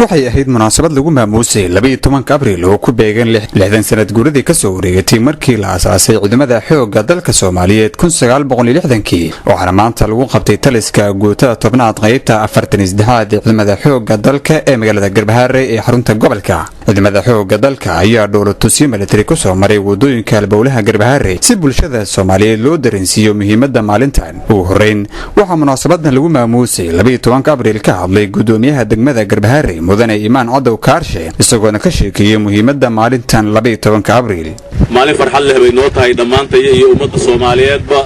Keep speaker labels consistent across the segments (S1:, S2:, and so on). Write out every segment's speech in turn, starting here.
S1: Waxay ahayd munaasabad lagu maamuusay 12-ka Abriil oo ku beegan 60 sanad guuradii kasoo wareegatay markii la aasaasay ciidamada xoogga dalka Soomaaliyeed 1960-kii, waxaana maanta lagu qabtay taliska guutada 10aad, qaybta 43aad ee ciidamada xoogga dalka ee magaalada Garbahaare ee xarunta gobolka. Ciidamada xoogga dalka ayaa dhoolatusyo militari kusoo maray wadooyinka halbowlaha Garbahaare si bulshada Soomaaliyeed loo dareensiiyo muhiimada maalintan. Ugu horeyn, waxaa munaasabadan lagu maamuusay 12-ka Abriil ka hadlay gudoomiyaha degmada Garbahaare, mudane Iimaan Cadow Kaarshe, isagoona ka sheekeeyey muhiimada maalintan 12-ka Abriil.
S2: Maalin farxad leh bay noo tahay dhammaantaya iyo ummadda Soomaaliyeedba.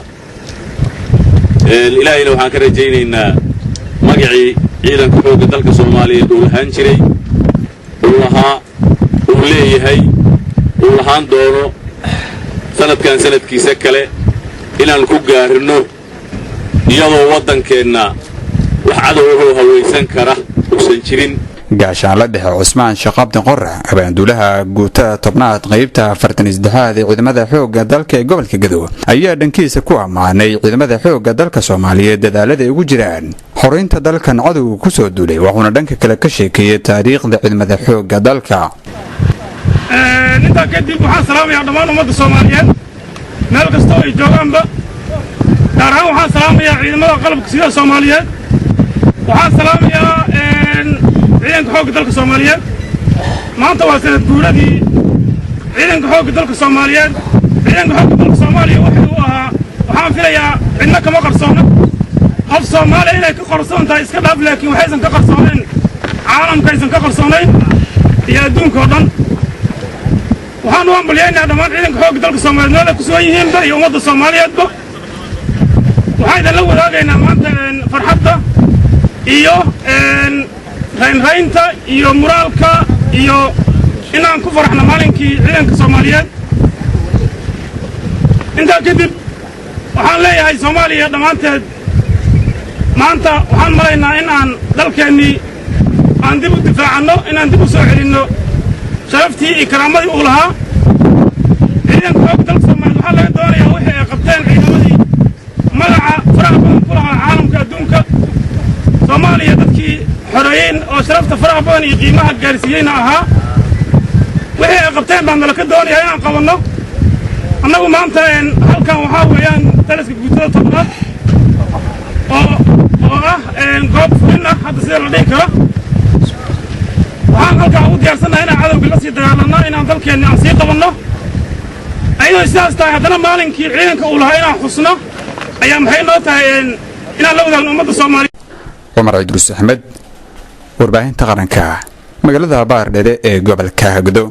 S2: Ilaahayna waxaan ka rajaynaynaa magacii ciidanka xoogga dalka Soomaaliyeed uu lahaan jiray, uu lahaa, uu leeyahay, uu lahaan doono sanadkan sanadkiisa kale inaan ku gaarinno, iyadoo waddankeenna wax cadow ahoo hawaysan kara uusan jirin.
S1: Gaashaanla dhexe Cusmaan Shaqabdi Qorax, abaanduulaha guutada 10aad, qaybta 43aad ee ciidamada xoogga dalka ee gobolka Gadow, ayaa dhankiisa ku ammaanay ciidamada xoogga dalka Soomaaliyeed dadaalada ay ugu jiraan xoraynta dalkan cadowga kusoo duulay, wuxuuna dhanka kale ka sheekeeyey taariikhda ciidamada xoogga dalka.
S3: Intaa kadib, waxaan salaamayaa dhammaan ummadda Soomaaliyeed meel kastoo ay joogaanba. Gaar ahaan waxaan salaamayaa ciidamada qalabka sida Soomaaliyeed. Waxaan salaamayaa ciidanka xoogga dalka Soomaaliyeed. Maanta waa sanad guuradii ciidanka xoogga dalka Soomaaliyeed. Ciidanka xoogga dalka Soomaaliya wuxuu u ahaa, waxaan filayaa cidna kama qarsoona. Qof Soomaaliya inay ka qarsoon tahay iska dhaaf, laakiin waxaysan ka qarsoonayn caalamkaysan ka qarsoonayn iyo adduunka oo dhan. Waxaan u hambalyaynayaa dhammaan ciidanka xoogga dalka Soomaaliyeed meel ay ku sugan yihiinba iyo ummadda Soomaaliyeedba. Waxaan idinla wadaagaynaa maanta farxadda iyo raynraynta iyo muraalka iyo inaan ku faraxno maalinkii ciidanka Soomaaliyeed. Intaa kadib, waxaan leeyahay Soomaaliya dhammaanteed, maanta waxaan maraynaa in aan dalkeennii aan dib u difaacanno, inaan dib u soo celinno sharaftii iyo karaamadii uu lahaa ciidanka xoogga dalka Soomaaliyeed. Waxaa laga doonayaa wixii ay qabteen ciidamadii magaca faraha badan ku lahaa caalamka adduunka, Soomaaliya dadkii xoreeyeyn oo sharafta faraha badan iyo qiimaha gaarsiiyeyna ahaa, wixii ay qabteen baan nala ka doonayaa inaan qabanno annagu. Maanta halkan waxaa weeyaan taliska guutada 10aad oo ah goob furin ah hadda sida la dhihi karo. Waxaan halkaan ugu diyaarsannahay inaan cadowga la sii dagaalanno, inaan dalkeenni aan sii qabanno. Ayadoo sidaas tahay, haddana maalinkii ciidanka uu lahaa inaan xusno ayaa maxay noo tahay inaan la wadaagno ummadda Soomaaliya.
S1: Cumar Cidruus Axmed, warbaahinta qaranka, magaalada Baardhere ee gobolka Gado.